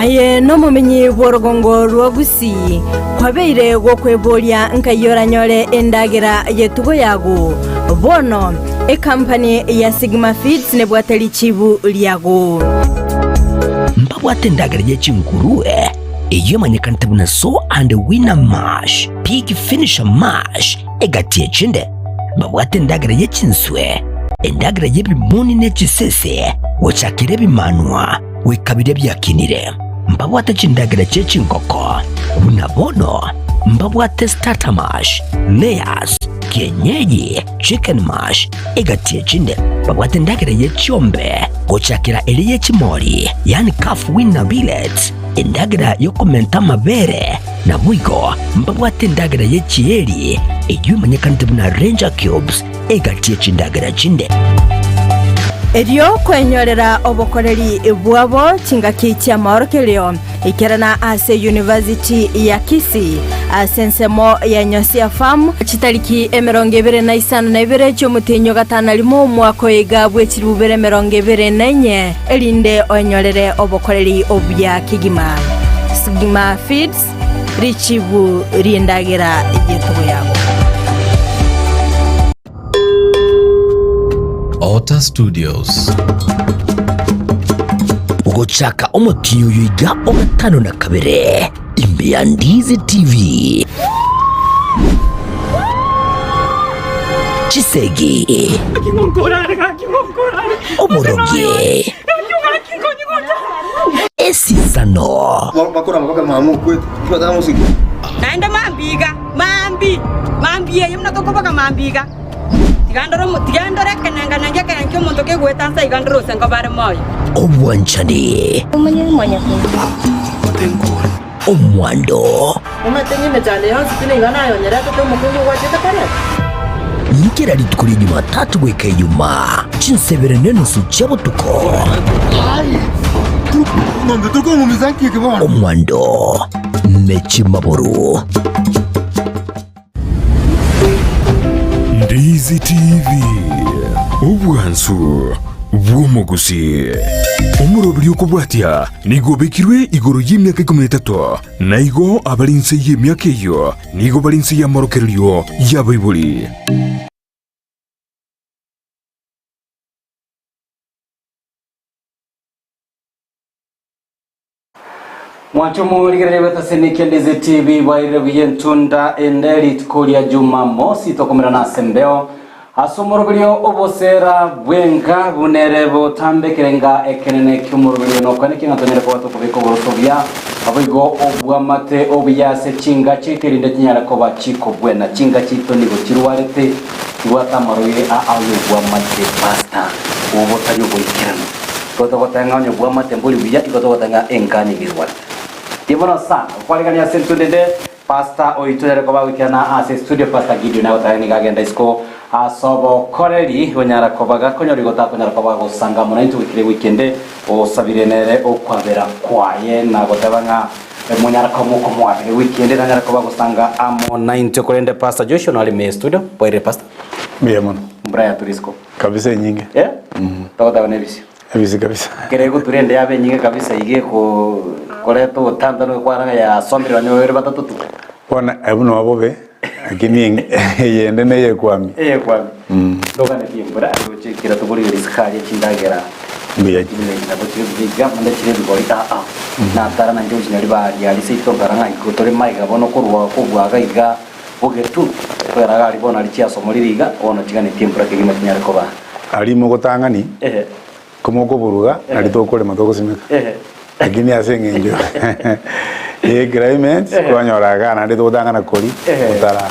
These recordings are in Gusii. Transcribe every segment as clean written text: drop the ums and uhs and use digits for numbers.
Aye nomomenyi bw'orogongo rwa Gusii, kwabeire gokweboria nkai oranyore endagera y'etugo yago. Bono, ekampani ya Sigma Feeds nebwate richibu riago. Mbabwate endagera ye chingurue, eyio emanyekanete buna Sow and Winner Mash, Pig Finisher Mash, egati echinde. Mbabwate endagera ye chinswe, endagera y'ebimoni ne chisese, gochakera ebimanwa goika biria biakinire. Mbabwate chindagera chie chingoko, buna bono mbabwate starter mash, layers, kienyeji, chicken mash, egati echinde. Mbabwate endagera ye chiombe, gochakera eria ye chimori, yaani calf weaner pellets, endagera y'okomenta amabere, Naboigo mbabwate endagera ye chieri, eyio emanyekanete buna Ranger Cubes, egati ye chindagera chinde. Erio kwenyorera obokoreri bwabo chingaki chi'amaorokererio, ikerana ase University ya Kisii ase ensemo ya Nyosia Farm, chitariki 25 chi'omotienyi o gatano na rimo omwaka oyo iga bwe chilifu bibere 24, erinde oenyorere obokoreri obuya kegima. Sigma Feeds, richibu ri'endagera y'etugo yago. Otter Studios. Gochaka omotienyi oyo iga o gatano na kabere, ime ya Ndizi TV. Chisegi. Omorogi. Esisano. Naende mambia iga, mambia, mambia eye buna tokoboka mambia iga, tiga ndore omo tiga ndore ekenenganengi ekenene ki'omonto kegoeta nse iga ndore ose nkoba are moyo. Obwanchani. Omwando. Omanyete ng'a emechando yonsi pi nigo nayonyeretete omokungu ogwachete koreta? Kera rituko ria Jumatatu goika Ijumaa, chinsebere nenusu chia botuko. Omwando ne chimaburu. Ndizi TV, obwansu bw'omogusi. Omoroberi okobwatia nigo obekirwe igoro y'emiaka ikomi na etato, na igo abare inse y'emiaka eyio nigo bare inse y'amorokererio y'abaibori. Mwanche omorigereria bw'etasini Ndizi TV bwairire buya entunda ende rituko ria Jumamosi tokomerana ase embeo ase omoroberio obosera bwenka bunere botambe ekerenga ekenene ki'omoroberio nokwane ki ng'a tonyare koba tokobeka oboroso buya naboigo obwamate obuya ase chinga chiaito erinde chinyare koba chikobwena chinga chiaito nigo chirwarete chibwate amarwaire a ay'obwamate pastor obotari oboikeranu. Igo togoteba ng'a onye bw'amate mbori buya, igo togoteba ng'a enka nigo erwarete. Mbuya mono sana gokwarigania ase entunde ende, Pastor oito yare koba agoikerana ase estudio, Pastor Gideon agoteba nigo agenda isiko ase obokoreri onyara koba gakonyora igo takonyara koba agosanga amo naintwe goikera ewiki ende, osabire nere okwabera kwaye na goteba ng'a monyara koba mokomwabera ewiki ende nanyare koba agosanga amo naintwe. Korende Pastor Joshua nare ime estudio, bwairire Pastor? Mbuya mono. Mbura yature isiko. Kabisa enyinge. Eh? Togoteba nebisio. Ebisio kabisa. Ekero egotura ende yabe enyinge kabisa iga eko koreta ogotantana ogokwana ng'a yasomire nonye babere batato tu. Bono abwo noo bobe, lakini eyende neyekwami. Eyekwami. Ndoganetie embura egocha ekero tokorigereria risiko aria chindagera Mbuya. buna echi nabo chire buya iga buna chire ebigori aa. Natara nainche gochinya ribaria aria seito nkara ng'a iko tore maiga bono korwa kobua iga iga. Bogetu, ekiagera iga aria bono aria chiasomorire iga, bono chiganetie embura kegima chinyare koba. Aria mogotang'ani, Ehe. komokoburuga, Ehe. nario tokorema togosimeka. Ehe. Lakini ase eng'encho ye climate, Ehe. twanyora igaa naende togotang'ana koria, Ehe. gotara.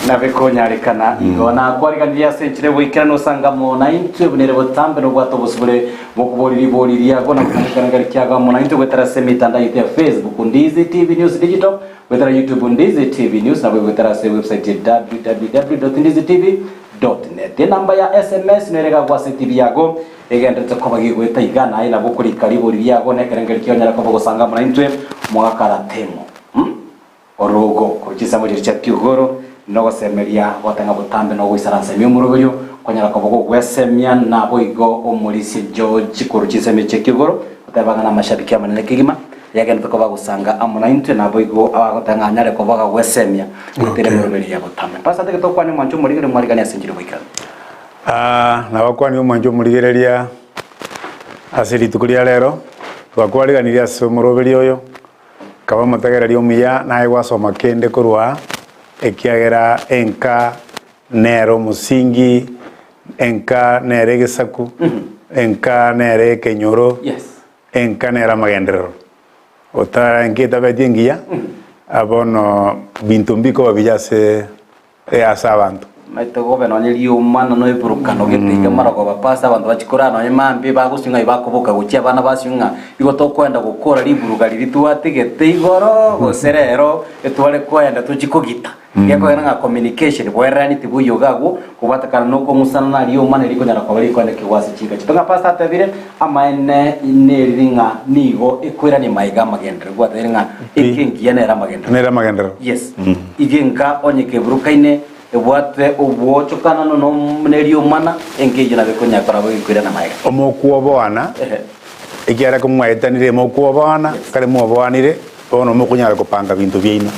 Nabe konyarekana igo. Nakwariganirie ase enchera y'ogoikeranu osangamo naintwe buna ere botambe nobwate obosibore bw'okoboria ribori riago na gotanga ekerengerio kiago amo naintwe goetera ase emetandao yaito ya Facebook, Ndizi TV News Digital, Goetera YouTube Ndizi TV News naboigo goetera ase ewebsite ya www.ndizitv.net. Enamba ya SMS nere egagwa ase TV yago egenderete koba gegoeta iga naye nabo okorika ribori riago na ekerengerio kionyare koba ogosanga amo naintwe mogakara temo. Hmm? Orogo korwa chinsemo chiria chia Kiugoro nogosemeria gote ng'a botambe nogoisaransa ime omoroberio konyara koba gogwesemia naboigo omorisia George korwa chinsemo echi chia Kiugoro goteba ng'a namashabiki amanene kegima. Yagenderete koba gosanga amo naintwe, naboigo abagoteba ng'a anyare koba gagwesemia goetera emeroberi ya botambe. Pastor tege tokwane omwancho omorigereria mwariganie ase enchera goikeranu. Ah, nabakwanie omwancho omorigereria ase rituko ria rero, twakwariganirie ase omoroberi oyo, kaba omotegereri omuya naye gwasoma kende korwa aa, ekiagera enka nere omosingi, enka nere egesaku, enka nere ekenyoro, Yes. Enka nere amagenderero, otara enka etabeti engiya, bono binto mbikoba biya ase ase abanto. Maete gobe nonye riomana no eburukano gete iga marogoba pasi abanto bachie korara nonye mambia bagosinywa ng'ai bakoboka gochia abana basinywa ng'a igo tokoenda gokora riburuga riria twatigete igoro gose rero etware koenda tochie kogita. Gekogera ng'a communication boererani tibuya iga agwo kobwatekana na okong'usana na riomana rikonyara koba rikoenekigwa ase chinka chiaito. Ng'a pastor atebire amaene neriri ng'a nigo ekoirania maiga amagenderero gwatebire ng'a enka engiya nere amagenderero. Nere amagenderero. Yes. Iga enka onye keburukaine ebwate obwochokanano no ne riomana enka eyio nabo ekonyara koraba gekoirana maiga. Omokwoboana, Ehe. ekiagera komwaetanire mokwoboana, kare mwoboanire, Bono mokonyara kopanga binto biaino,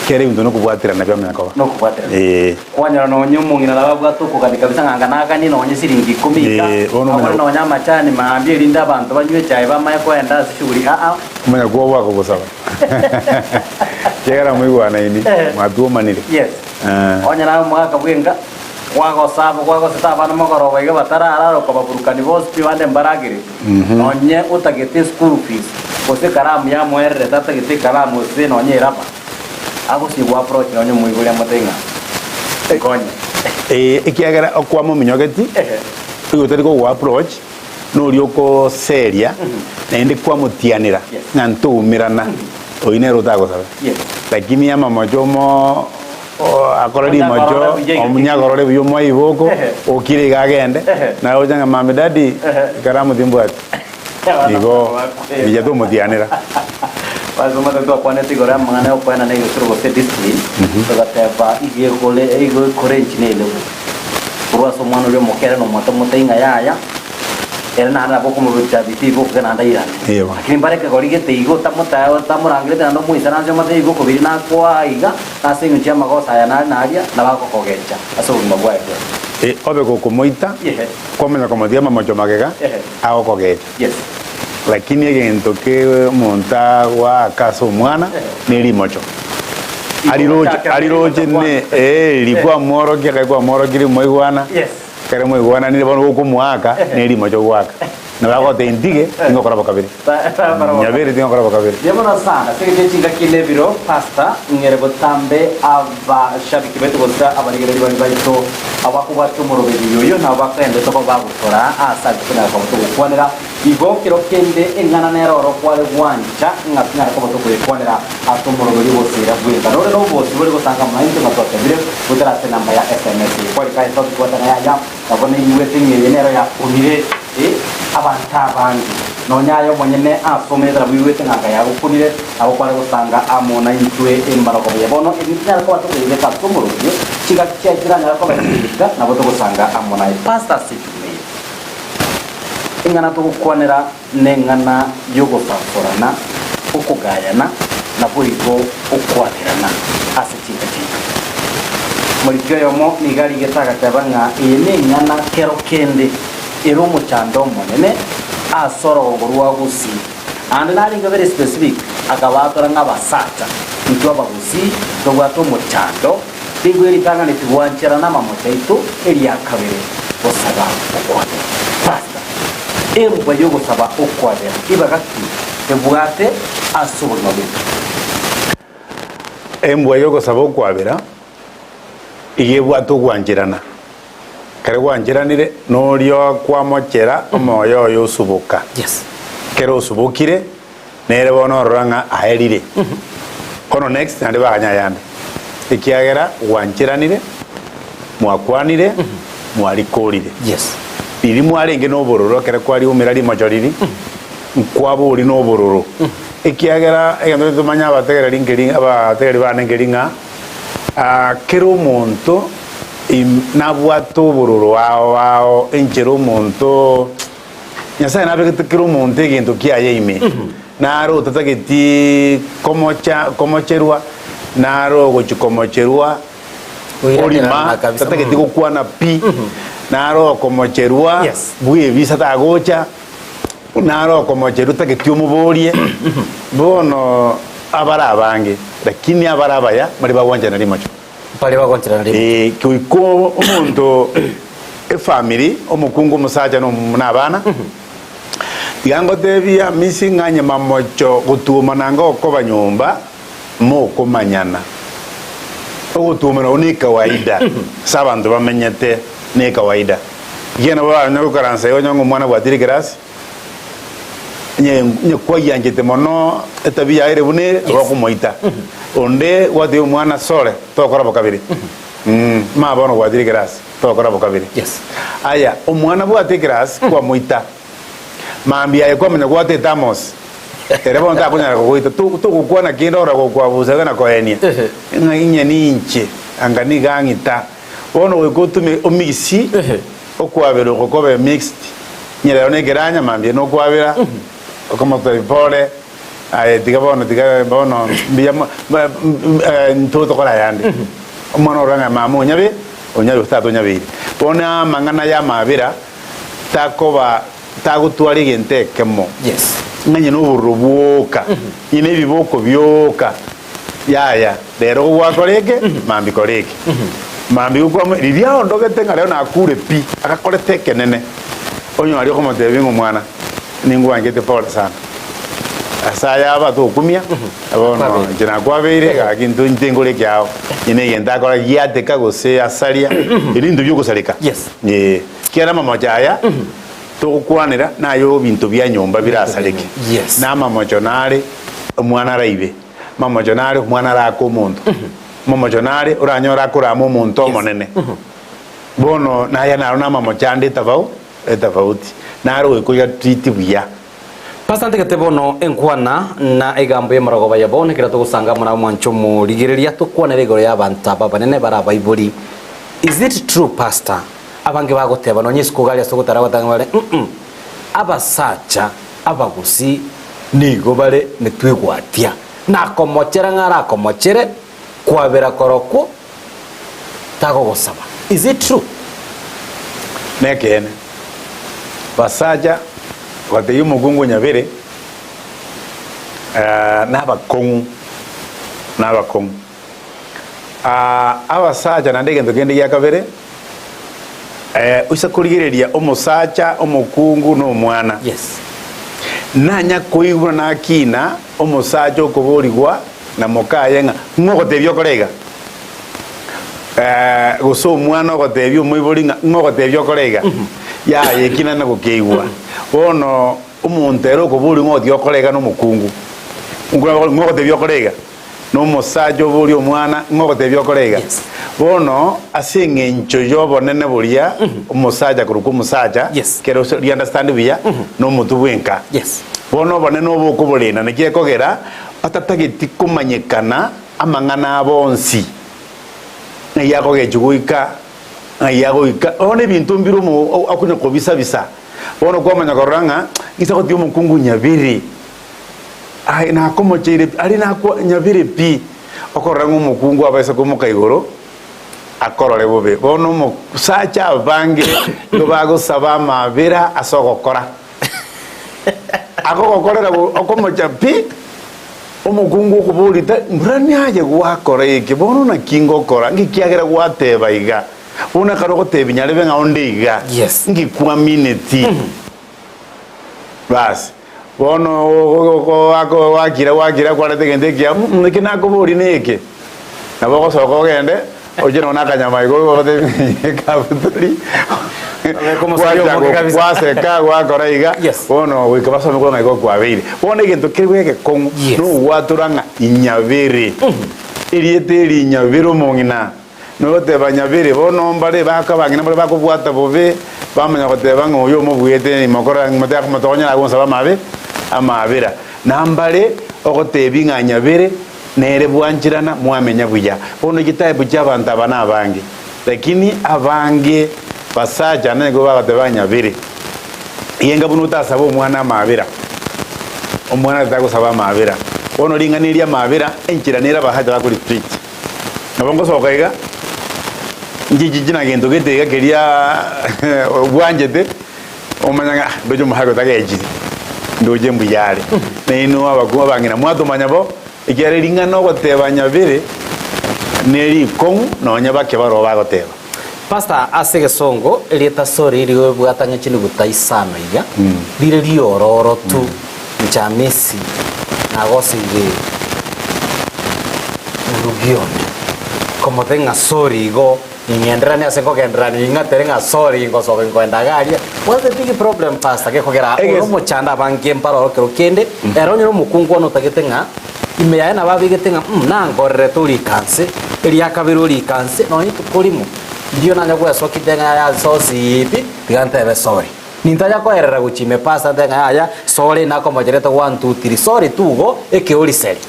kera ebinto nokobwaterana biamanya koba. Nokobwaterana. Ee. Kwanyora nonye omong'ina nabo abwate okogania kabisa ng'a anga naganie nonye siringi ikomi iga, Ee, bono agore omanya- nonye amachani maambia erinde abanto banywe echae bamanye koenda ase shughuli aa. Omanya kwoboa kogosaba. Ekiagera moigwanaini, Eh. mwatwomanire. Yes. Eh. Onye naye omogaka bwenka, kwagosaba kwagosete abana mogoroba iga batararara okobaburukani bonsi pi bande mbaragerete. Nonye otagete eschool fees, gose ekaramu yamoererete atagete ekaramu gose nonye eraba, agosigwa approach nonye omoibori amotebie ng'a nkonye. Ee, ekiagera okwamominyogeti, Ehe. oyo otari kogo approach, noria okoseria, naende kwamotianera Yes. ng'a ntoumerana, oyio nere otagosabe. Yes. Lakini amamocho omo akore Onyakorore rimocho, buya iga. omonyakorore buya omoe iboko, Ehe. okire iga agende, Ehe. naye oche ng'a mummy daddy, Ehe. ekaramu timbwati. Igo mbuya tomotianera. Ase omotwe twakwanete igoro y'amang'ana y'okoenana egesuro gose discipline, togateba iga ekore igo ekore enchi na elebu. Korwa ase omwana oria omoke ere nomote mote ing'a yaya, ere naende nabo okomoruta bidii igo okogenda naende airane. Ewa. Lakini mbare ekegori gete igo otamotae otamorangerete naende omoisaranse omotebi igo okobiri nakoa iga, ase engencho y'amagoso aya nare naria, nabo agokogecha ase obogima bwaye bwonsi. E, obe gokomoita, Ehe. kwamanya komotiga amamocho magega, Ehe. agokogecha. Yes. Lakini egento ke omonto agoaka ase omwana ne rimocho. Ariroche ariroche ne eh rikwamworokia kare kwamworokirie mwaigwana Yes. kare mwaigwananire bono gokomoaka ne rimocho ogoaka. Nabo agotebia ntige tingokora bo kabere. Nyabere tingokora bo kabere. Mbuya mono sana ase egento chingaki na ebiro pastor ng'ere botambe abashabiki baito gose abarigereria baria baito abakobwatia omoroberio oyo nabo bakoendete koba bagotora ase ase tonyara koba togokwanera igo kero kende eng'ana nere oro kware gwancha ng'a tonyare koba tokoyekwanera ase omoroberio ogosira bwenka nore nobosi bore gosanga mono intwe ng'a twatebire goetera ase enamba ya sms eye kwarika etopic gwatana yaya Nabo naigwete ng'a eye nero yakunire abanto abange. Nonya aye omonyene ase omanyete nabo oigwete ng'a anga yagokunire, nabo kware gosanga amo naintwe embarogo buya. Bono ebinto tinyare koba tokoyebeka ase omorobio, chingaki chiaye chiranyare koba chigoika, nabo togosanga amo naye. Pastor ase echuma eye, eng'ana togokwanera neng'ana y'ogosasorana, okogayana, naboigo okwaberana ase chinka chiaito. Omoriki oyomo nigo arigete agateba ng'a eye neng'ana kero kende ere omochando omonene ase orogongo rwa Gusii. Aande narenge very specific akabatora ng'a abasacha intwe abagusii tobwate omochando nigo eritang'ani tigwancherana amamocho aito eriakabere gosaba okwabera. Pastor, embwa yogosaba okwabera ibaga ki ebwate ase obogima bwaito? Embwa y'ogosaba okwabera iga ebwate ogwancherana. Ekero gwancheranire noria kwamochera omoyo oye osuboka. Yes. Ekero osubokire nere bono orora ng'a aerire. Bono next naende baganya ayande. Ekiagera gwancheranire, mwakwanire, mwarikorire. Yes. Riria mwarenge nobororo ekero kwariumera rimocho riria, nkwabori nobororo. Ekiagera egento gento tomanye abategereri nkeri abategereri bane nkeri ng'a kera omonto im nabwate obororo ao ao enchera omonto Nyasaye nabegete kera omonto egento kiaye ime. Naro otatageti komocha komocherwa, naro ogochia komocherwa orima tatageti gokwana pi, naro okomocherwa bwebisa tagocha, naro okomocherwa otageti omoborie, bono abare abange, lakini abare abaya baria bagwanchana rimocho. Baria bagwanchana rimocho. Eh, goika omonto efamiri, omokungu omosacha na abana. Tiga ngotebie Hamisi ng'a nyuma mocho gotuomana ngokoba nyomba mokomanyana. Ogotuomana okwo ne kawaida ase abanto bamenyete ne kawaida. Ekiagera nabo baranyare goikaransa iga onyore ng'a omwana abwatire ekerasi, onye onye kwayianchete mono etabia yaye ere buna ere, nabo okomoita. Onde gwatebia omwana sore tokora bo kabere, mama bono obwatire ekerasi. Togokora bo kabere. Aya, omwana bwate ekerasi kwamoita, mambia aye kwamanya gwate etamos, ere bono takonyara kogoita. Togokwana kende ora gokwabusa iga na koenia, ng'a inye ninche, anga nigo ang'ita. Bono goika otume omigisi, okwabera oko kobe mixed, inye rero nekeranya, mambia nokwabera, okomotebia pole, aye tiga bono tiga bono mbuya mo intwe tokore ayande. Omwana orore ng'a mama onyabe. Onyabe gose tata onyabeire. Bono amang'ana y'amabera takoba tagotwara egento ekemo, ng'a onye nobororo bwoka, onye nebiboko bioka, yaya, rero gogwakora eke, mambia kora eke. Mambia gokwama riria aondogete ng'a rero nakure pi, agakorete ekenene, onye aria okomotebia ng'a omwana, ningwanchete pole sana. Ase aya aba tokumia, bono inche nakwabeire, gaki intwe intwe nkore ekiao. Inye negento akora giateka gose asaria, ebi nebinto biogosareka. Ee, ekiagera amamocho aya togokwanera naye ebinto bia nyomba birasareke. Na amamocho nare omwana araibe, amamocho nare omwana arake omonto, amamocho nare oranyore akorama omonto omonene. Bono naya naro namamocho ande etabau etafauti, naro goika oyatriti buya. Pastor ntegete bono enkwana na egambo y'omorogoba ya bono ekero togosanga amo na omwancho omorigereria tokwanere igoro y'abanto aba abanene bare abaibori. Is it true pastor abange bagoteba nonye isiko iga aria ase ogotara gotanga bare mm abasacha abagusii nigo bare metwegwatia nakomochera ng'a arakomochere kwabera korokwo tagogosaba. Is it true? Nekeene, basacha batebia omokungu onyabere nabakong'u, nabakong'u. Abasacha naende egento kende gia kabere, oise korigereria omosacha, omokungu na omwana, Yes. nanya koigwa nakina omosacha okoborigwa na mokaye ng'a ng'o ogotebia okore iga? Gose omwana ogotebia omoibori ng'a ng'o ogotebia okore iga? Yaya ekina na gokeigwa. Bono omonto ere okoboria ng'o ogotebia okore iga nomokungu. Ng'o ogotebia okore iga? Na omosacha oborie omwana ng'o ogotebia okore iga? Bono ase eng'encho y'obonene boria omosacha korokwa omosacha, kere ori understand buya, na omotwe bwenka. Bono obonene obo okoborenda naki ekogera batatageti komanyekana amang'ana abo onsi, ng'ai akogechwa goika, ng'ai agoika, bono ebinto mbire omo okonya kobisa-bisa, bono kwamanya korora ng'a inse gotiga omokungu nyabere, aye nakomocheire pi, aria nakwa nyabere pi, okorora ng'a omokungu abaisa koimoka igoro, akorore bobe. Bono omosacha abange nigo bagosaba amabera ase ogokora. Agogokorera bo okomocha pi, omokungu okoboria ta mburani aye gwakora eke, bono naki ngokora, nki kiagera gwateba iga? Bono ekero ogotebia nyarebe ng'a onde iga, Yes. nki kwamineti? Basi, bono gwakira gwakira kwareta egento ekiya, mm eke nakoboria neke. Nabo ogosoka ogende, oche nonya na akanyama igo ogotebi ekabutori, Obeke omosani gwacha omoke kabisa. gwaseka gwakora iga, Yes. bono goika basome korwa ng'a igo kwabeire. Bono egento keria egekong'u, Yes. nogwatora ng'a inyabere, erieta eri inyabere omong'ina, nogoteba nyabere, bono mbare baka abang'ina mbare bakobwata bobe, bamanya goteba ng'a oyo omobuete imokora motaka motokonyara gonsaba amabe amabera. Nambare ogotebi ng'a nyabere, Nere bwancherana mwamenya buya. Bono chitaipu chi'abanto aba nabange, lakini abange basacha nigo bagoteba nyabere. Yenga buna otasabe omwana amabera. Omwana tagosaba amabera. Bono ring'ana eri amabera, enchera nere abasacha bakoritreat. Nabo ngosoka iga, nchichichi na gento gete iga keria bwanchete, omanye ng'a ah ndoche omosacha otagechiri, ndoche mbuya are. Nainwe abakungu abang'ina mwatomanya bo, ekiagera ring'ana ogoteba nyabere, ne rikong'u nonya bake baroo bagoteba. Pastor, ase egesongo erieta sorry rigo ebwate ang'e chinuguta isano iga, rire riororo tu, nchamisi nagoseire morugi one, komote ng'a sorry igo ning'enderanie ase nkogenderania ning'atere ng'a sorry ngosoka nkoenda iga aria, what's the big problem pastor gekogera ore omochando abange mbaroro kero kende, ere onye nomokungu one otagete ng'a Ime yaye nabo abegete ng'a nangorerete orikanse, eria kabere orikanse, nonya rituko rimo, riria nanya gwesokite ng'a yaya nsosi pi, tiga ntebe sorry. Nintanya koerera gochia ime pastor ntebe ng'a yaya sorry nakomocherete one two three, sorry tu igo ekeoriseri.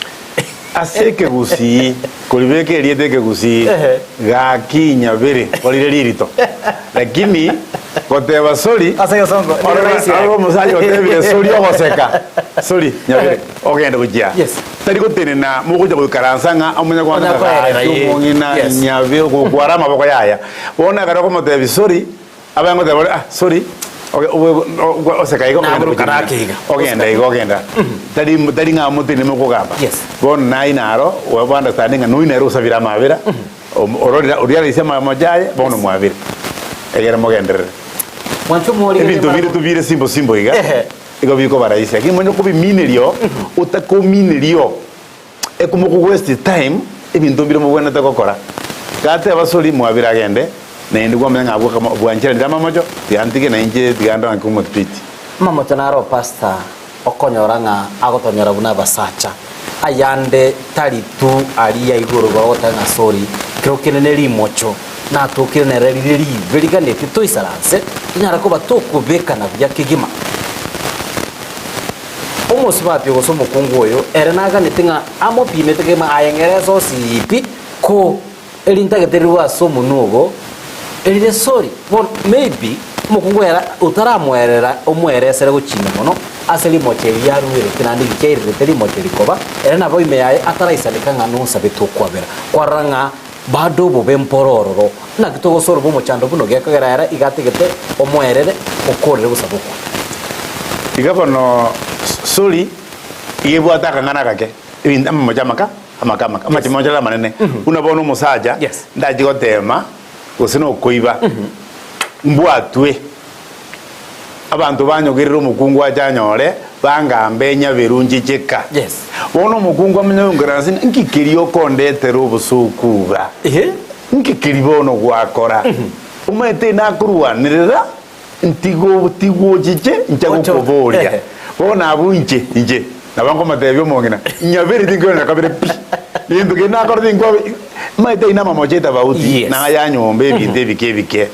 Ase ekegusii, koribeka erieta ekegusii, gaki nyabere orire ririto. Lakini goteba sorry, Ase egesongo, nigo orore rahisi orore omosacha otebire sorry ogoseka, sorry nyabere. Ogende gochia Yes. tari gotenena mogocha goikaransa ng'a omonye Onya kwansa koerera, gaki ye. omong'ina Yes. nyabe ogokwara amaboko yaya. Bono ekero okomotebia sorry, abe ngoteba ore ah sorry, oge obe o oseka iga ogende Naburuka gochia nake iga. ogenda iga ogenda. Tari tari ng'a motenene mokogamba. Yes. Bono naye naro obe understanding ng'a nonya nere osabire amabera, om ororire oria amamocho aye, bono mwabire. Egere mogenderere. Mwanche omorigererie Ebinto bire barabwo. tobire simple simple iga. Ehe. Igo bikoba rahisi, lakini manya okobimineria oo, otakomineria oo, ekomo ko waste time, ebinto mbire mobwenerete gokora. Gateba sorry, mwabire agende, naende kwamanya ng'a abwo kama bwancheranire amamocho, tiga ntige na inche tiga ndore ng'aki komotreat. Amamocho naro pastor okonyora ng'a agotonyora buna abasacha, ayande tari tu aria igoro igo ogoteba ng'a sorry, kero kende ne rimocho natokire nere rire ribe riganetie toisaranse, tonyare koba tokobekana buya kegima. Omosubati gose omokungu oyo ere naganete ng'a amopimete kegima aye ng'ere esosi pi, ko eri ntagete rirwe ase omonwa ogo, erire sorry. Bono maybe omokungu oyo ara otaramoerera omoeresere gochia ime mono ase rimocho eri riaruerete naende rikiairerete rimocho rikoba, ere nabo ime yaye ataraisaneka ng'a nonsabete okwabera. Kwarora ng'a Bado obobe mpore ororo. Naki togosorobwa omochando buna gekogera ere iga ategete omoerere okorere gosaba okwo. Iga bono sorry iga ebwate akang'ana agake ebinto amamocho amaka amaka amaka amache mocho are amanene buna bono omosacha Yes. ndachi gotema gose nokoiba mbwatwe Abanto banyogerere omokungu ache anyore, bangambe nyaberu nchicheka. Yes. Bono omokungu amenye oyonkera ase ng'a, Nki keria okondetera obosooku iga? Ehe. Nki keria bono gwakora? Omanyete nakorwanerera, ntigo tigwa ochiche, ncha Ocho. gokoboria. Ehe. Bono abwo inche, inche, nabo nkomotebia omong'ina, nyabere tinkoirana kabere pi. Gento kende nakora tinkwa omanyete aye namamocho etafauti Yes. na aya nyomba ebinto ebike ebike.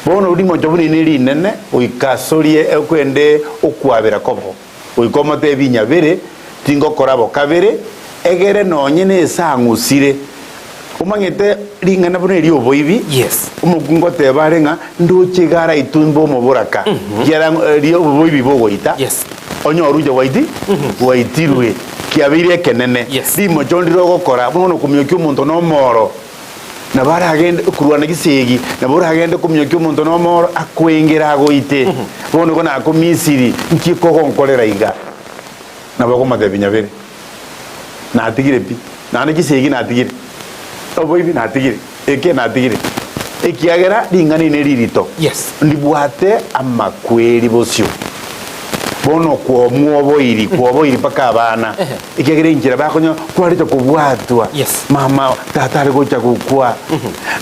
Bono rimocho buna ine rinene, goika asorie okwende okwabera kobo, goika omotebie inyabere, tingokora bo kabere, egere nonye nesang'usire. Omanyete ring'ana buna eri oboibi, Yes. omokungu oteba are ng'a ndoche iga araitumbe omoboraka, kiara ria oboibi bogoita, Yes. onyore oche gwaiti gwaitirwe, kiabeire ekenene. Yes. Rimocho ndire ogokora, bono okominyokia omonto nomoro. Nabo aragende korwana gisegi, nabo oragende kominyokia omonto nomoro akoengere agoite. Bono igo nakomisiri, nki kogonkorera iga? Nabo okomotebia nyabere, natigire pi, naende chisegi natigire, oboibi natigire, eke natigire, ekiagera ring'ana eri neririto, Yes. ndibwate amakweri bosio. Bono kwomwoboiri, kwoboiri mpaka abana. Ekiagera enchera bakonya kwarete kobwatwa, Yes. mama tata are gocha gokwa,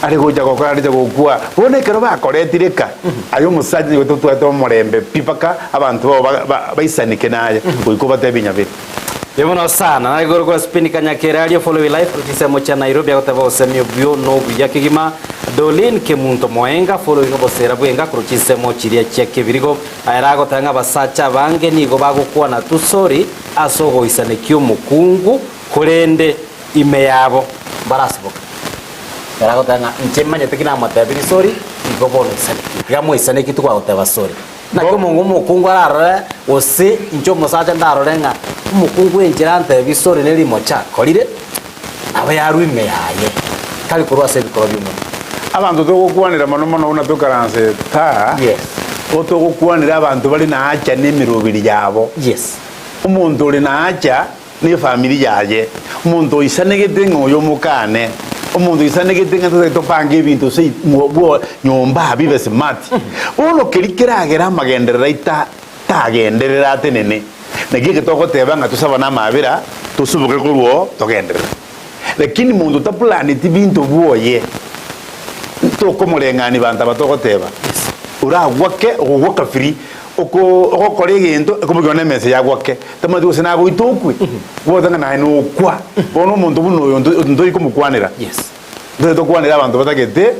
are gocha gokora arecha gokwa. Bono ekero bakoretire ka, aye omosacha nigo totwate omorembe pi mpaka abanto bao ba- ba- baisaneke naye, goika obatebie nyabere. Mbuya mono sana. Nare igoro kwa Spini Kanyakere aria Follow Life korwa chinsemo chia Nairobi agoteba obosemi obwo nobuya kegima. Dolin Kemunto Moenga following obosera bwenga korwa chinsemo chiria chia Kebirigo. Ere agoteba ng'a abasacha abange nigo bagokwana tu sorry ase ogoisanekia omokungu, korende ime yabo mbarasiboke. Ere agoteba ng'a inche manyete ki namotebirie sorry, igo bono oisanekie. Tiga moisanekie tikwagoteba sorry. Naki omongo omokungu ararore, gose inche omosacha ndarore ng'a omokungu enchera antebi sorry ne rimocha akorire, nabo yarwa ime yaye, tari korwa ase ebikorwa bi'omonto. Abanto togokwanera mono mono buna tokaranse ta, Yes. o togokwanera abanto bare naacha na emeroberi yabo. Yes. Omonto ore naacha na efamiri yaye, omonto oisanegete ng'a oyo omokane, omonto oisanegete ng'a totaete topange ebinto ase bwo nyomba bibe smart. Bono keria keragere amagenderero aito tagenderere atenene, naki eke togoteba ng'a tosabane amabera tosuboke korwa oo togenderere. Lakini monto tapulaneti binto bwoye, tokomoreng'ania banto aba togoteba, oragwake okogwaka free, oko ogokora egento ekomokiwa na emesa yagwake, tamanyeti gose nagoite okwe, gose ng'a naye nokwa. Bono omonto buna oyo nto ntoi komokwanera. Yes. Ntoi tokwanera abanto batagete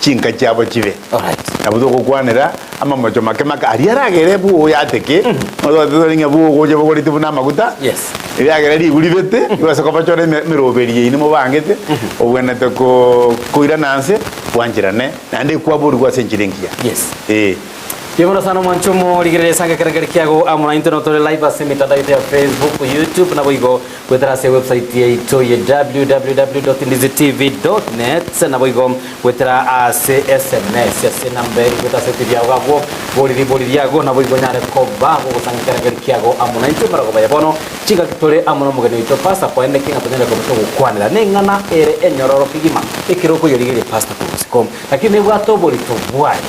chinka chiabo chibe. Alright. Nabo togokwanera amamocho make make aria aragere bwoye ateke, ototore ng'a bwogocha bogoreti buna amaguta, Yes. riagera ribu ribete, ribase kobachora eme emeroberi yaino mobangete, obwenerete ko koirana nse, bwancherane, naende ekwaborigwe ase enchera engiya. Yes. Eh. Mbuya sana omwancho omorigereria ase ekerengerio kiago amo naintwe notore live ase emitandao yaito ya Facebook, YouTube naboigo goetera ase ewebsite yaito ye www.ndizitv.net naboigo goetera ase SMS ase enamba eri goeta ase etibi yago agwo bori ribori riago naboigo onyare koba gogosanga ekerengerio kiago amo naintwe maragoba ya bono chingaki tore amo nomogeni oito Pastor kwaende ki ng'a tonyare koba togokwanera neng'ana ere enyororo kegima ekero okoyerigeria Pastor korwa isiko. Lakini nebwate oborito bwaye,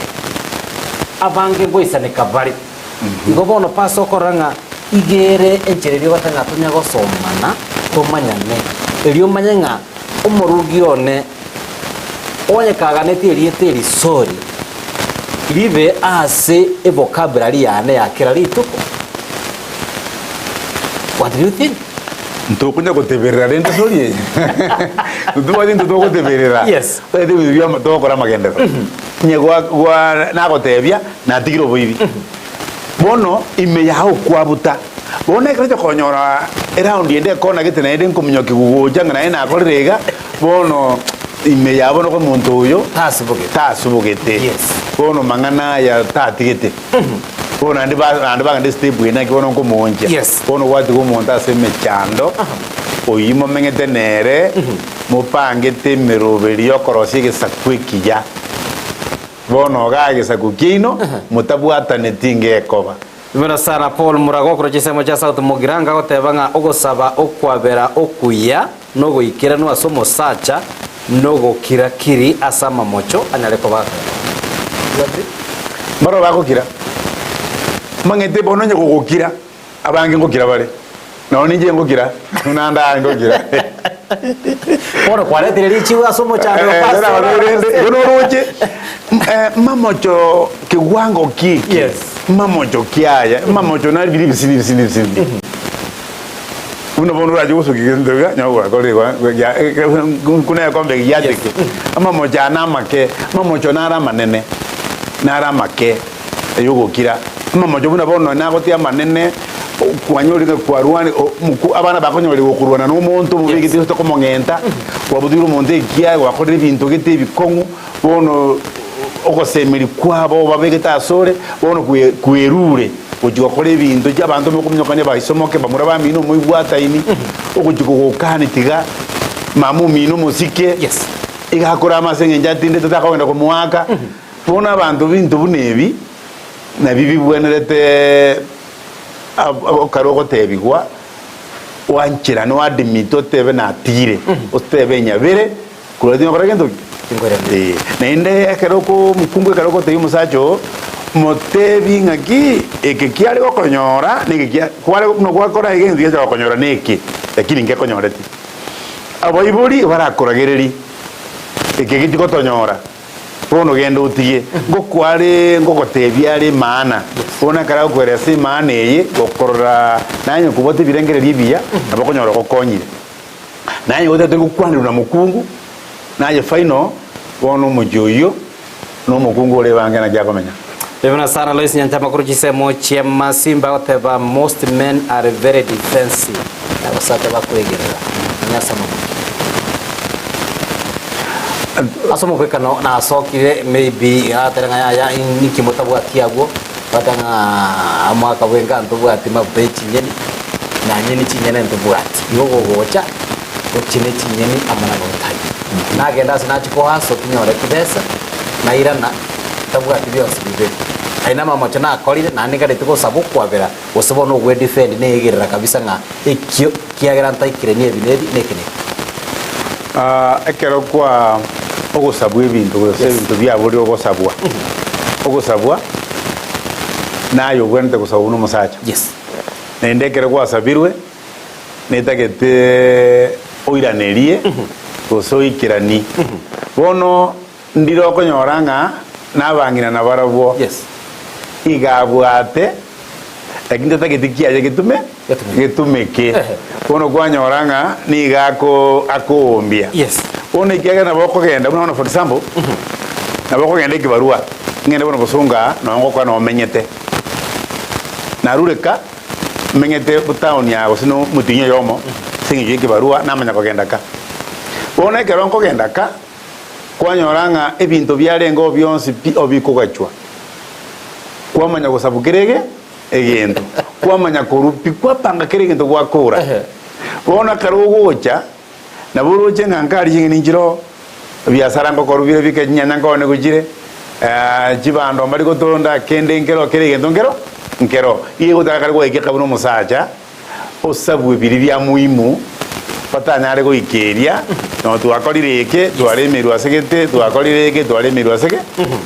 abange ngoisaneka bare. Igo bono pasa okorora ng'a iga ere enchera eria ogoteba ng'a tonya gosomana, tomanyane, erio omanye ng'a omorugi one onye kaganetie erieta eri sorry, ribe ase evocabulary yane ya kera rituko. What do you think? Ntokonya goteberera rende sorry eye. Ntobwati intwe togoteberera. Yes. Totagete ebinto bia togokora amagenderero. Onye gwa gwa nagotebia natigire oboibi. Bono ime yao kwabuta. Bono ekero ocha konyora eround ende ekona gete naende nkominyokia gocha ng'a naende nakorire iga, bono ime yao bono omonto oyo Tasubogete. tasubogete. Yes. Bono mang'ana aya tatigete. Bono naende ba naende bagenda estep eye naki bono nkomoonchia. Yes. Bono gwatiga omonto ase emechando, oyio momeng'ete nere, mopangete emeroberi y'okorosia egesaku ekiya. Bono igaa egesaku kiaino, motabwataneti ngekoba. Buna sana Paul Murago okorwa chinsemo chia South Mugirango agoteba ng'a ogosaba okwabera okuya nogoikeranwa ase omosacha nogokira kiri ase amamocho anyare koba You agree? Mbarabwo bagokira, mang'ete bono onye gogokira, abange ngokira bare, nonya ninche ngokira, buna ndaye ngokira. Bono kwaretire richibu ase omochando Eh, pastor. eh, rende, igo noroche, eh, mamocho kiwango kiki, Yes. mamocho kiaya, mamocho nari biri bisini bisini bisini. Buna bono orache gosukia gento iga, nyago gwakorire gwa gwa kuna egekombe eke giateke, amamocho aya namake, amamocho naro amanene, naro amake ayogokira. Amamocho buna bono nonya nagotia amanene, kwanyorire ng'a kwarwani o moku abana bakonyorire gokorwana na omonto omobegete gose tokomong'enta, kwabutoire omonto ekiaye gwakorire ebinto gete ebikong'u, bono ogosemeria kwabo obabegete asore, bono kwe kwerure. Gochia gokora ebinto chi'abanto mokominyokania baisomoke, bamura bamino omoigwataini, ogochia kogokani tiga mama omino omosike, Yes. iga akorama ase eng'encho atindete takogenda komoaka. Bono abanto binto buna ebi, nabio bibwenerete ab- okare ogotebigwa, oancherane oadmit otebe natigire, otebe nyabere, Korwa tingokora gento ki? Tinkorenda. Eh, naende ekero oko omokungu ekero ogotebia omosacha oo, motebi ng'aki eke kiare gokonyora na eke kia kware buna gwakora iga egento giacha gokonyora na eke, lakini nkekonyoreti. Abaibori barakoragereria, eke geti gotonyora, bono genda otige, ngokware ngogotebia are emaana, bono ekero agokoeresa emaana eye, gokorora naye kobwate ebirengererio ebiya, nabo okonyora ogokonyire. Naye otagete gokwanerwa na mokungu, naye final, bono omochie oyio na omokungu ore ebange naki akomenya. Buna sana Lois Nyanchama korwa chisemo chia Masimba agoteba most men are very defensive abasacha bakwegerera nonya ase amamocho. Ase omobwekano nasokire maybe agatera ng'a yaya ninki motabwati agwo. Mpaka ng'a omwaka bwenka ntobwati mafuta ye chinyeni, na nyeni chinyene ntobwati. Igo gogocha, gochie ne chinyeni amo na mafuta ayio. Nagenda ase nachia kohaso tinyore chibesa, nairana, ntabwati bionsi bibere. Aye namamocho nakorire, naende ngareti gosaba okwabera, gose bono ogwedefend neegerera kabisa ng'a ekio kiagera ntaikire nebi nebi, neke neke. Ekero kwa ogosabwa ebinto gose ebinto biaborire ogosabwa, ogosabwa naye obwenerete gosabwa buna omosacha. Naende ekero gwasabirwe netagete oiranerie gose oikeranie. Bono ndire okonyora ng'a nabang'ina nabarabwo iga abwate lakini tatageti kiaye getume getumeke. Bono kwanyora ng'a nigo ako akoombia. Bono ekiagera nabo okogenda buna bono for example, nabo okogenda ekibarua, ng'ende bono bosongo aa nonye ngokora nomenyete. Narure ka, menyete town aa gose na omotienyi oyomo, ase eng'encho ya ekibarua namanya kogenda ka. Bono ekero nkogenda ka, kwanyora ng'a ebinto biarengeo bionsi pi obikogachwa, kwamanya gosabu kera ege egento, kwamanya korwa pi kwapanga kera egento gwakora. Bono ekero ogocha, nabo oroche ng'a nkari ching'eni nchire oo, ebiasara ngokorwa bire bike chinyanya nkone gochire, chibando mbari gotonda, kende nkero kera egento nkero nkero. Igo egotaka kare gwaikeka buna omosacha. Osabwe biria bia muhimu batanyare goikeria, nonya twakorire eke, twaremerwe ase gete, twakorire eke, twaremerwe ase ge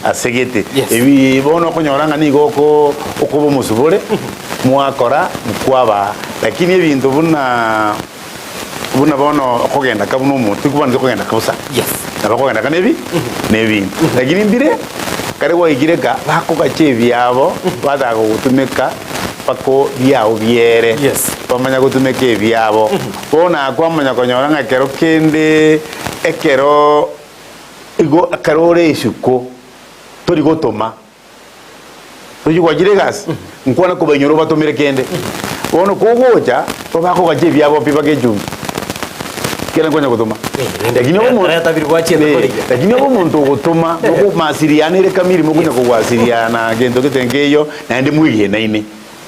ase gete. Ebi bono okonyora ng'a nigo oko okoba omosubore, mwakora kwabaa. Lakini ebinto buna buna bono okogenda ka buna omonto, tikobwaneti okogenda ka bosa. Nabo okogenda ka nebi nebinto. Lakini mbire kare gwaikire ka bakogacha ebiabo, bataka gogotumeka. Bako biao biere, bamanya gotumeka ebiabo. Bono akwamanya konyora ng'a ekero kende ekero igo ekero ore isiko tori gotoma, tochi gwachire egasi, nkwana kobainyora obatomere kende. Bono kogocha, babakogacha ebiabo pi mpaka echumbi, kera nkonya gotoma. Lakini obe omonto Reta biri gwachiete Eh, korigia. lakini obe omonto ogotoma, mokomasiriana ere kamiri mokonya kogwasiriana gento gete nkeiyo, Naende mwegenaine,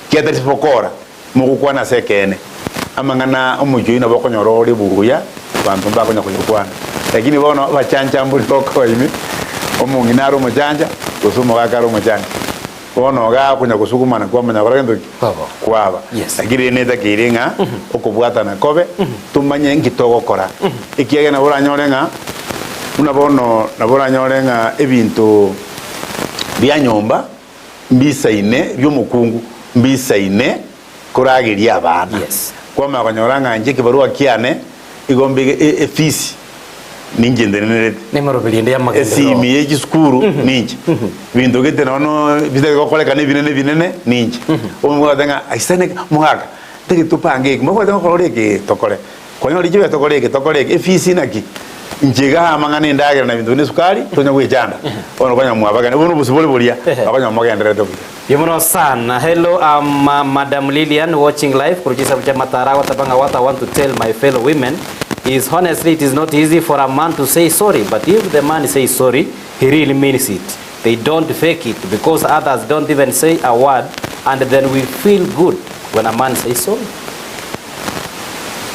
kiatari bokora, mogokwana ase ekeene. Amang'ana 'omochie oyio nabo okonyora ore buya, abanto mbakonya koyokwana. Lakini bono abachancha mbori gokoa ime, omong'ina are omochancha, gose omogaka are omochancha. Bono iga okonya gosugumana kwamanya gokora gento ki? Kwaba. Lakini rende netakeire ng'a okobwatana kobe, tomanye nki togokora. Ekiagera nabo oranyore ng'a, buna bono nabo oranyore ng'a ebinto bia nyomba, mbisaine bi'omokungu mbisaine korageria abana. Kwamanya konyora ng'a inche ekebarua kiane igo mbege e- efisi ninche ntenenerete. Nemeroberi ende y'amagenderero. Esimi ye chisukuru ninche. Binto gete nono bitari gokorekana ebinene ebinene ninche. Omobwate ng'a aisane mogaka ntagete topange eke mobwate ng'a korora eke tokore. Kwanyora richibe tokore eke tokore eke efisi naki inche iga amang'ana endagera na ebinto buna esukari tonya gwechanda bono konya mwabageni bono obosio bore boria bakonya mogendererete buya. Buya mono sana. Hello I'm Madam Lilian watching live korwa chisabu chia Matara agoteba ng'a what I want to tell my fellow women is honestly it is not easy for a man to say sorry but if the man says sorry he really means it they don't fake it because others don't even say a word and then we feel good when a man says sorry.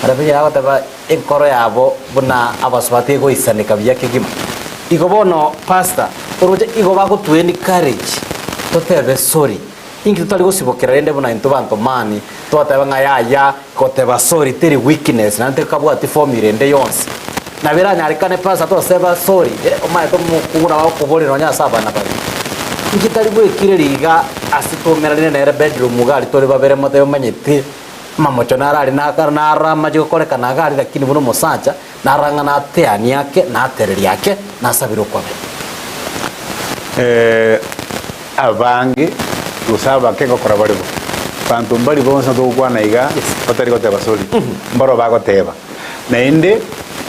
Barabwo agoteba enkoro yabo buna abasubati egoisaneka buya kegima. Igo bono pastor, oroche igo bagotwa encourage totebe sorry. Inki totari gosibokera rende buna intwe banto mani twateba ng'a yaya goteba sorry teri weakness naende tekabwati formula ende yonsi. Nabo eranyarekane pastor toseba sorry eh omanyete omokungu nabo agokoboria nonye ase abana baria. Inki tari bwekireri iga ase twaumeranire nere bedroom iga aria tore babere motebe omanyete. Amamocho naro aria nakare naro amache gokorekana iga aria, lakini buna omosacha narang'a nateanie ake, natererie ake, nasabire okwabera. Abange gose abake ngokora bare bo. Banto mbari bonsi togokwana iga batari goteba sorry, mbaro bagoteba. Naende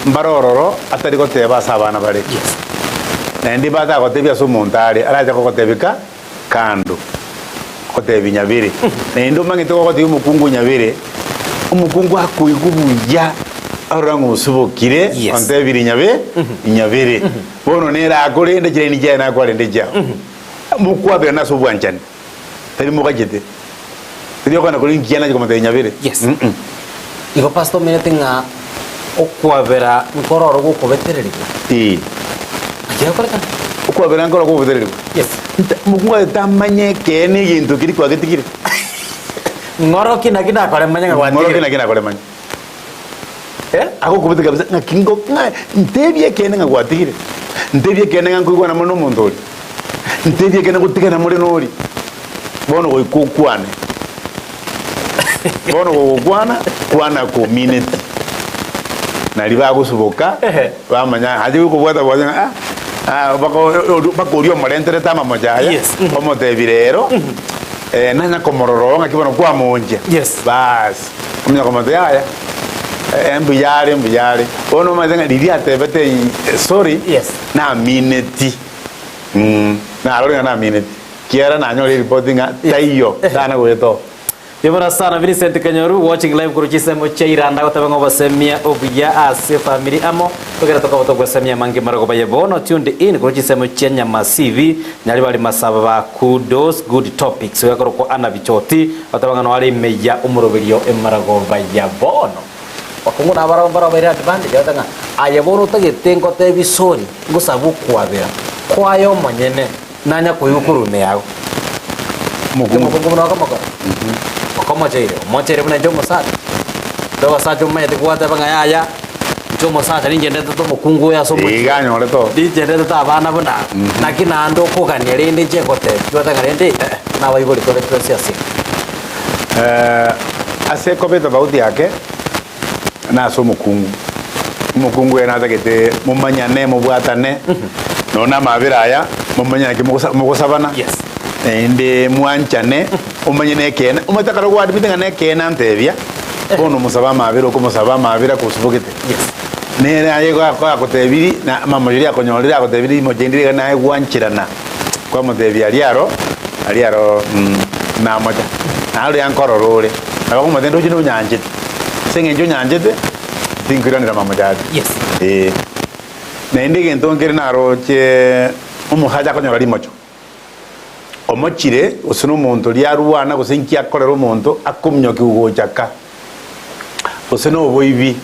mbare ororo atari goteba ase abana bare. Naende batagotebia ase omonto are, arache kogotebeka kando. Gotebia nyabere, naende omanyete gogotebia omokungu nyabere, omokungu akoigwa buya arora ng'a osubokire Yes. ontebirie nyabe nyabere. Bono nere akorende chiraini chiaye naye kwarende echiao. Mokwaberana ase obwanchani. Tari mogachete. Tari okogenda koria nkiya nache komotebia nyabere. Yes. Mm. Igo pastor omenyete ng'a okwabera nkororo gokobetererigwa. Ee. Naki gekorekana? Okwabera nkoro gokobetererigwa. Yes. Nta mokungu aye tamanya ekeene egento keria kwagetigire. Ng'oroki naki nakore manye ng'a Ng'oroki gwatigire. naki nakore manye. Eh? Agokobete kabisa ng'aki ngo ng'a ntebie ekeene ng'a gwatigire. Ntebie ekeene ng'a nkoigwana more na omonto oria. Ntebie ekeene ngotigana more na oria. Bono goika okwane. Bono gogokwana, kwana komineti. Nari bagosuboka, bamanya aye gokobwata bwate ng'a ah, ah, baka baka oria omorenterete amamocho aya, Yes. omotebi rero, eh, nanya komorora oo ng'aki bono kwamoonchia. Yes. Baas, omanya komotebia yaya, eh, mbuya are, mbuya are. Bono omanyete ng'a riria atebete sorry, Yes. namineti, mm, narore ng'a namineti. Kiagera nanyore eripoti ng'a taiyo tana goeta oo. Yebora sana Vincent Kanyoru watching live korwa chisemo chia Iranda agoteba ng'a obosemia obuya ase efamiri amo togere tokaba togwesemia amange marogoba ye bono tuned in korwa chisemo chia Nyamasibi Nyaribari Masaba ba kudos good topics oyo akorokwa Anna Bichoti agoteba ng'a noare ime ya omoroberio emarogoba ya bono. Bakungu nabarabwo mbarabaire advantage bagoteba ng'a aye bono otagete ngotebi sorry ngosabe okwabera kwaye omonyene. Nanya koigwa korwa ime yao. Omokungu. Omokungu buna okomokora. Okomocheire, omocheire buna inche omosacha. Intwe abasacha omanyete gwateba ng'a yaya, inche omosacha ninche ndetete omokungu oyo ase omochie. Iga anyore to. Ninche ndetete abana buna aba. Naki naende okogania rende inche ngotebia, gwateba ng'a rende eh, nabaibori tore twensi ase enka. Ase ekoba etofauti yake nase omokungu. Omokungu ere natagete momanyane, mobwatane, nonya na amabera aya, momanye naki mogosa mogosabana, Yes. naende mwanchane, omanye na ekeene, omanyete ekero gwadimete ng'a na ekeene antebia, bono omosaba amabera okomosaba amabera akosubogete. Yes. Nere aye gako agotebirie, na mama riria akonyorire agotebirie rimocha rinde riga naye gwancherana, kwamotebia aria aro, aria aro namocha, naye oria nkorora ore, nabo akomotebia ndoche nonyanchete. Ase eng'encho onyanchete, tinkoiranera mamocha aria. Yes. Ee. Naende egento nkere naroche omosacha akonyora rimocho, omochire gose na omonto oria arwana gose inki akorera omonto akominyokiwa gocha ka, gose na oboibi.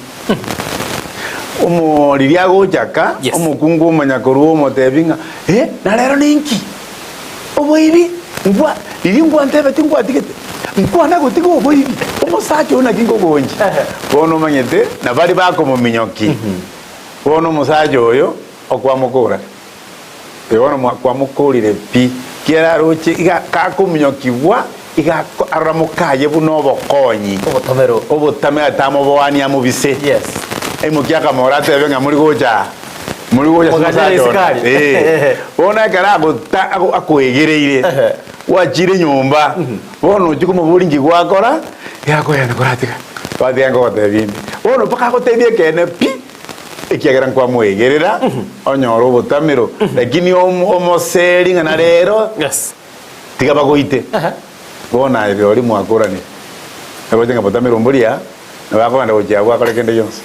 Omo riria agocha ka, Yes. omokungu omanya korwa omotebi ng'a eh, na rero ninki? Oboibi, nkwa, riria nkwantebeti nkwatigete, nkwana gotiga oboibi, omosacha oyo naki nkogoonchia. Bono omanyete, na baria bakomominyokia, bono omosacha oyo okwamokora, oyo bono mwa- kwamokorire pi, kiera aroche iga kakominyokigwa, iga ako- arora mokaye buna obokonyi. Obotamero. Obotamero atamoboani amobise. Yes. Aimokia akamora atebe ng'a mori gocha aa. Mori gocha ase Mogachere omosacha one. isiko aria. Eh. Bono ekero agota ago- akoegereire, gwachire nyomba, bono ochia komoboria inki gwakora, iga akoyana koratiga, gwatiga nkogotebia inde. Bono mpaka agotebie ekeene pi, ekiagera nkwamoegerera, onyore obotamero, lakini omo omoseri ng'a na rero, Yes. tiga bagoite. Bono aye rirorio mwakoranire, naroche ng'a botamero mboria, nabo akogenda gochia abwo akore kende gionsi.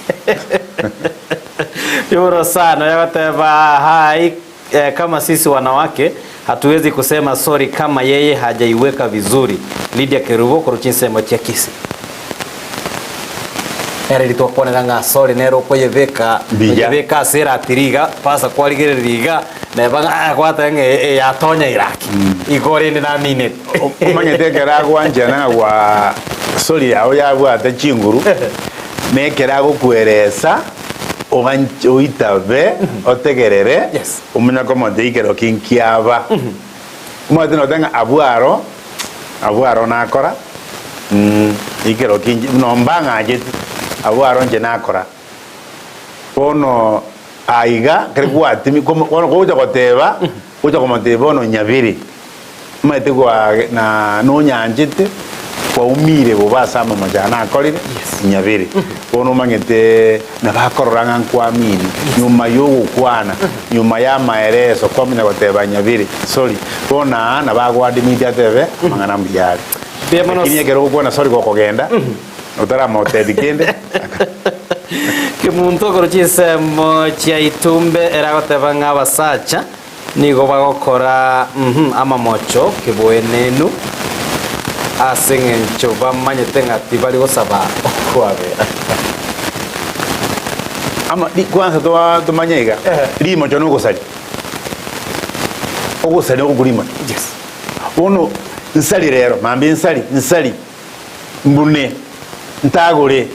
Yoro sana yagoteba hai eh, kama sisi wanawake hatuwezi kusema sorry kama yeye hajaiweka vizuri. Lydia Kerubo korwa chinsemo chia Kisii. Nere ritwakwanera ng'a sorry nere okoyebeka Mbuya. oyebeka ase eratiri iga pasa kwarigereria iga neba ng'a ah, gwateba ng'a eye yatonya iraki igo rende namineti Omanyete ekero agwanchana ng'a gwa sorry yao yabwate chinguru, na ekero agokweresa oganch oitabe otegerere Yes. omanye komotebia ekero ki nkiaba. Omanyete notebe ng'a abwo aro, abwo aro nakora ekero ki inche buna mbang'acheti, abwo aro inche nakora. Bono aiga ekero gwatimi komo bono gocha goteba, gocha komotebia bono nyabere. Omanyete gwa na nonyanchete, kwaumire bobe ase amamocho aya nakorire, nyabere. Bono omanyete nabo akorora ng'a nkwamini, nyuma ya ogokwana, nyuma ya amaereso kwamanya goteba nyabere, sorry. Bono aa nabo agoadmit atebe amang'ana mbuya are. Mbuya mono. Lakini ekero ogokwana sorry gokogenda, otaramotebia kende, Kemunto korwa chinsemo chia Itumbe ere agoteba ng'a abasacha Nigo bagokora amamocho keboenenu. Ase eng'encho bamanyete ng'a tibari gosaba okwabera. Ama ri kwanza toa tomanye iga, rimocho na ogosaria. Ogosaria noko korimocho. Yes. Bono nsari rero, mambia nsari, nsari, mbune, ntagore,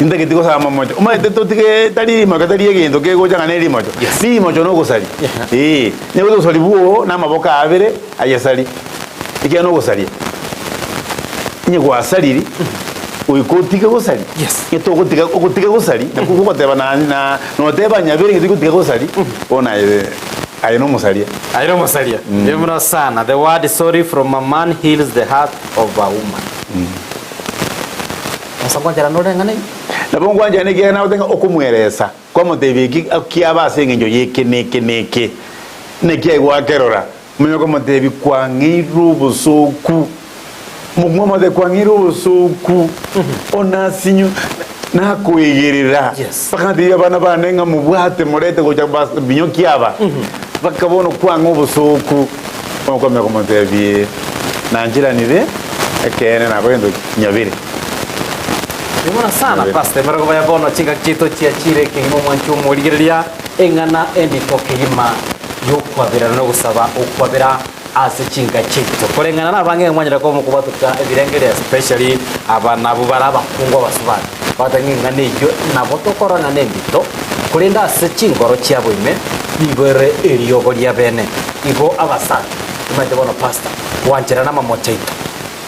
ntageti gosaba mamocho. Omanyete totige tari rimocho tari egento kegocha ng'a ne rimocho. Yes. Rimocho na ogosaria. Yeah. Eeh, onye gose obosari bwoo na amaboko abere, aye sari. Ekiagera nogosaria, onye gwasariri, goika otige gosaria. Yes. Onye togotiga ogotiga gosaria, nakwo ogoteba na na noteba nyabere ng'a tigotiga gosaria, bono aye aye nomosaria. Aye nomosaria. Mbuya sana. The word sorry from a man heals the heart of a woman. Ase ngwanchera nore eng'ana eyio? Nabo ngwanchera nekiagera nagoteba ng'a okomweresa, kwamotebia eki kiaba ase eng'encho y'eke na eke na eke, naki aye gwakerora. Omonye okomotebia, Kwang'eirwe obosooku. Omokung'u omotebia, Kwang'eirwe obosooku, onasinyu nakoegerera. Mpaka natebie abana bane ng'a mobwate morete gocha bas- binyoki aba. Mpaka bono kwang'a obosooku. Bono kwamanya komotebia, Nancheranire, ekeene nakogento ki? Nyabere. Mbuya sana Pastor, emerogo ya bono chingaki chiaito chiachire ekegima omwanchi omorigereria eng'ana endito kegima. y'okwaberana na ogosaba okwabera ase chinka chiaito. Koreng'ana nabange mwanyare koba mokobwatoka ebirengererio especially aba nabwo bare abakungu abasubati bagoteba ng'a eng'ana eyio nabo tokorora ng'a nendito korende ase chingoro chiabo ime nigo ere eriogo ria bene. Igo abasacha timanyete bono pastor gwancherana amamocho aito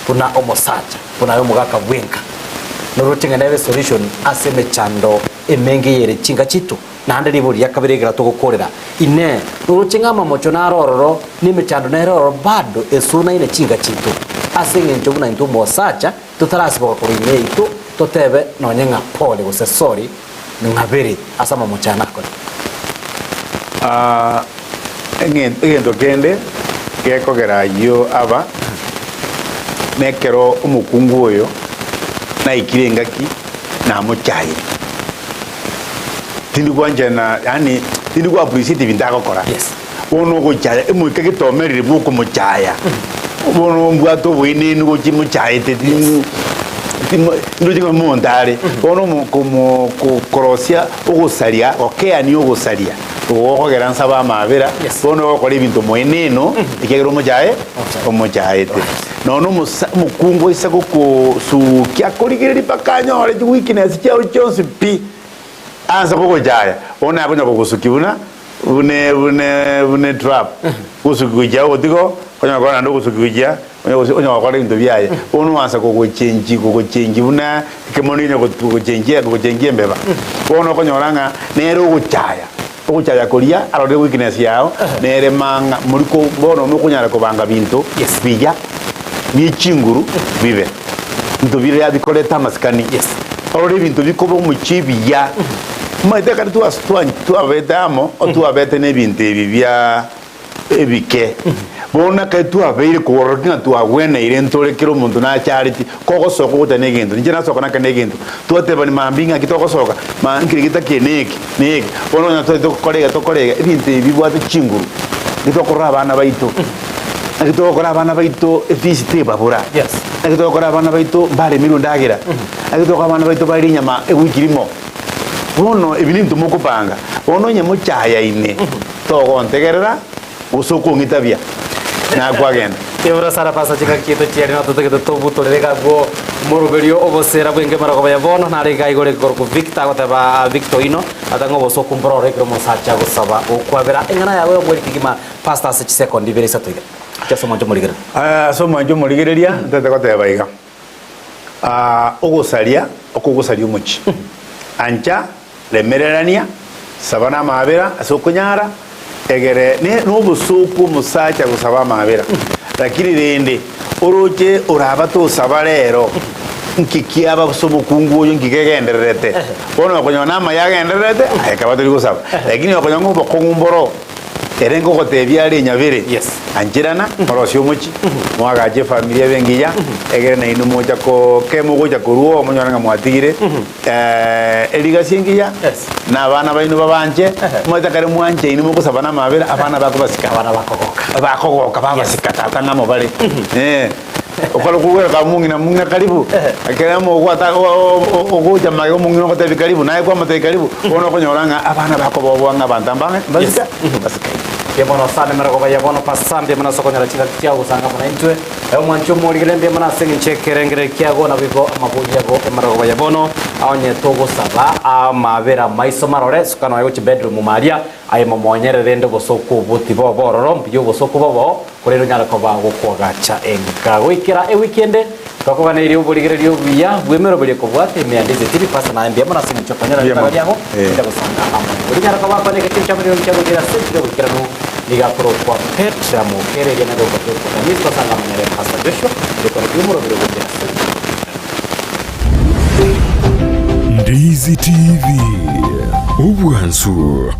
buna omosacha buna aye omogaka bwenka noroche ng'a nere esolution ase emechando emenge eyere chinka chiaito. Naende ribori ria kabere ekero togokorera, Inee, noroche ng'a amamocho naro ororo, na emechando nere ororo bado esunaine chinka chiaito, ase engencho buna intwe omosacha totarasiboka korwa ime yaito, totebe nonye ng'a pole gose sorry ng'abere ase amamocho aya nakore? Aa, egento kende gekogera ayio aba, nekero omokungu oyo naikire engaki namochaire. Tindi gwanchana yaani tindi go appreciate ebinto agokora. Yes. Bono ogochaya emoika getomerire bwa okomochaya. Bono mbwate oboenenu gochia mochaete tindochi ng'a omonto are. Bono omo komo ko korosia ogosaria gokeania ogosaria gokogera nsabe amabera, Yes. bono ogokora ebinto moeneno ekiagera omochae omochaete. Nonya omosa omokungu aise gokosukia akorigereria mpaka anyore chiweakness chiao chionsi pi, anse kogochaya, bono akonya kogosukia buna bune bune buna etrap, gosukia gochia obotigo, onya gokora naende ogosukia gochia onya gosi onya gokora ebinto biaye. Bono oansa kogochengi kogochengi buna ekemoni onya gochengia gochengia embeba. Bono okonyora ng'a nere ogochaya. Ogochaya koria arorire weakness yao nere mang'a mori ko bono mokonyara kobanga binto biya bie chinguru bibe binto biria bikoreta amasikani orore ebinto bikoba omochie ebiya omanyete ekero twas twa twabete amo otwabete na ebinto ebi bia ebike bono ekero twabeire korora ng'a twagweneire ntore kera omonto nachareti kogosoka ogocha na egento inche nasoka nake na egento twatebani mambia ng'aki togosoka ma nkeri getakie na eke na eke bono onye totagete gokora iga tokore iga ebinto ebi bibwate chinguru naki togokorora abana baito naki togokora abana baito efees tebabora naki togokora abana baito mbaremerwe endagera naki togokora abana baito barie enyama ewiki rimo bono ebi nebinto mokopanga bono onye mochayaine. Togontegerera, gose okong'itabia, nakwagenda. Kebura Sara Pasa chingaki chiaito chiaria na totagete tobutorere iga abwo moroberio obosera bw'enka emerogoba ya bono nare iga igoro ekorokwa Victor agoteba Victor oino atang'e obosoku mbororo ekero omosacha agosaba okwabera eng'ana yago y'omweri kegima Pastor ase chisekondi ibere isato iga ase omwancho omorigereria. Ase omwancho omorigereria ntagete goteba iga, ogosaria okogosaria omochie, ancha Remererania, saba namaabera ase okonyara, egere nobosooku omosacha gosaba amaabera. Lakini rende oroche oraba tosaba rero, nki kiaba ase omokungu oyo nki kegendererete? Bono okonyora namaya agendererete, aye kaba tori gosaba. Lakini okonyora ng'a obokong'u mboro, ere nkogotebia are enyabere, ancherana, morosie omochie, moagache efamiri ebe engiya, egere nainwe mocha ko kemogocha korwa oo monyore ng'a mwatigire. Erigasi engiya, na abana baino babanche, omanyete ekero mwanchaine mogosabana amabera, abana bakobasika. Abana bakogoka. Bakogoka babasika tata ng'amo bare. Eh. Okare kogwera ka mong'ina mong'ina karibu, ekero mogwata ogocha magega omong'ina ogotebi karibu, naye kwamotebi karibu, bono okonyora ng'a abana bakoboboa ng'a abanto mbang'e mbasika mbasikaine. Mbuya mono sana emerogoba ya bono Pastor mbuya mono ase okonyora chingaki chiao gosanga amo naintwe. Aye omwanchi omorigere mbuya mono ase eng'encho y'ekerengererio kiago naboigo amabori ago emerogoba ya bono onye togosaba amabera maiso marore suka nonya gochia bedroom maria aye momonyere rende obosoku obwo tiboba ororo mbuya obosoku bobo Korende onyare koba gokoagacha enka. Goikera ewiki ende, twakoganeirie oborigereria obuya bw'emeroberio ekobwata ime ya Ndizi TV. Pastor naye mbuya mono ase eng'encho okonyora ribaga riago gocha gosanga amo naintwe. Rinyare koba akwane egechiko kia Omorero gochia goikera ase enchera y'oboikeranu nigo akorokwa Petra Mokere eria naende gokorokwa Denise twasanga amo nere Pastor Joshua ekore ki'omoroberio goikera ase enchera y'oboikeranu. Ndizi TV, obwansu.